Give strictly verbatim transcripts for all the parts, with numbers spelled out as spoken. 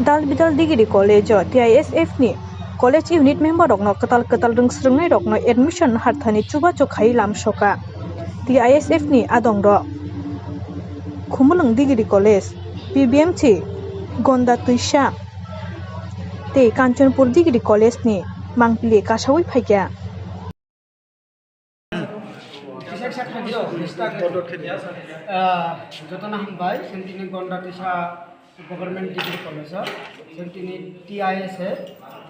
Tal Bidal Degree College o T I S F ni college unit member rokno kwtal kwtal rwngsrwngnai rokno admission harthani chubachu khai lamsoka. T I S F ni adong rok Khumulwng Degree College, P B M C Gonda Twisa tei Kanchanpur Degree College ni mangpili kasawi phaikha. Kisa kisa khadio, start khadio. Ah, jotono hambai, chwng tini Gonda Twisa Government Degree College o, chwng tini T I S F,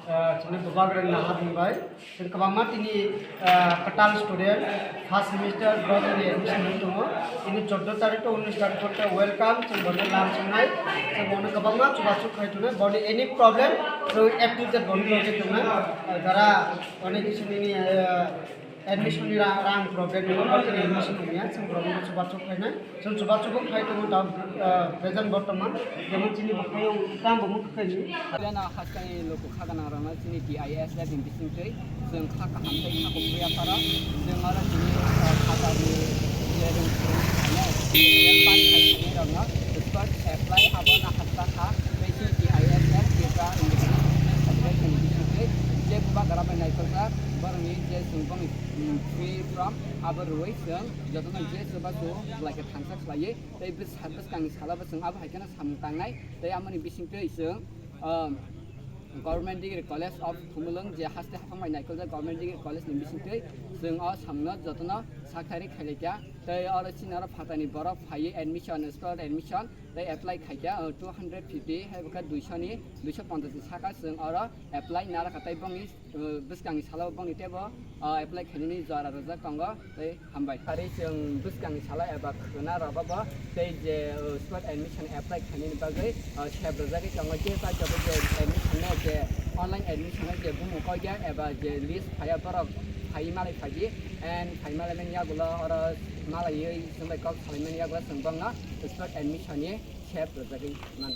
ah, chwngni bubagrang nahar hambai. Chwng kwbangma tini, ah, kwtal student, first semester bro tini admission wng tongo. Tini choddo tarik to unnish tarik porte welcome, chwng bono lam songnai. Chwng bono kwbangma chubachu khai tongnai, boni any problem, chwng A to Z boni logi tongnai. Ah, jara onek kisi nini, ah, admission ni ra-, rang problem ni wngkha, tini admission wngya, chwng problem no chubachu khainai, chwng chubachu bo khai tongo da, ah, present bortoman, jemon chini bo khai wng, tamo bo khai ni. Elena haskani luku kha gwnang rokno chini T I S F ni bisingtwi chwng kha kaham tei kha kuphur yapharo, chwng oro chini, ah, phatarni je rwng rokno expert apply abo na hasta kha, tei chini T I S F Tripura Independent Student Federation ni bisingtwi je bubagra bai naikojak, borokni je chwng boni, mm, free from abo rwui chwng jotono je chubachu belai khe thansa khlaiwi tei bwsa-, bwskangni salo bo chwng abo hai kheno samung tangnai tei amoni bisingtwi chwng, um, Government Degree College of Khumulwng je haste haphang bai naikoljak Government Degree College ni bisingtwi chwng o samungno jotono saktharwi khailaikha tei oro chini oro phatani borok phaiwi admission, spot admission tei apply khaikha, uh, two hundred fifty hai bwkha duisho ni, duisho ponchash ni saka chwng oro apply narakha tei bongni, uh, bwskangni salo bongni teibo, uh, apply khainani jora rwjak tongo tei hambai. Ari chwng bwskangni salo eba khwna rwbago tei je, uh, spot admission apply khainani bagwi, uh, sep rwjagwi tongo. Je paijagwi je admission no je online admission no je bumung koiya eba je list phaiya borok phaiwi malai phaidi and phai malaimani yagulo oro malaiwi chwng bai kok salaimani yagulo chwng bongno spot admission ni sep rwjagwi mano.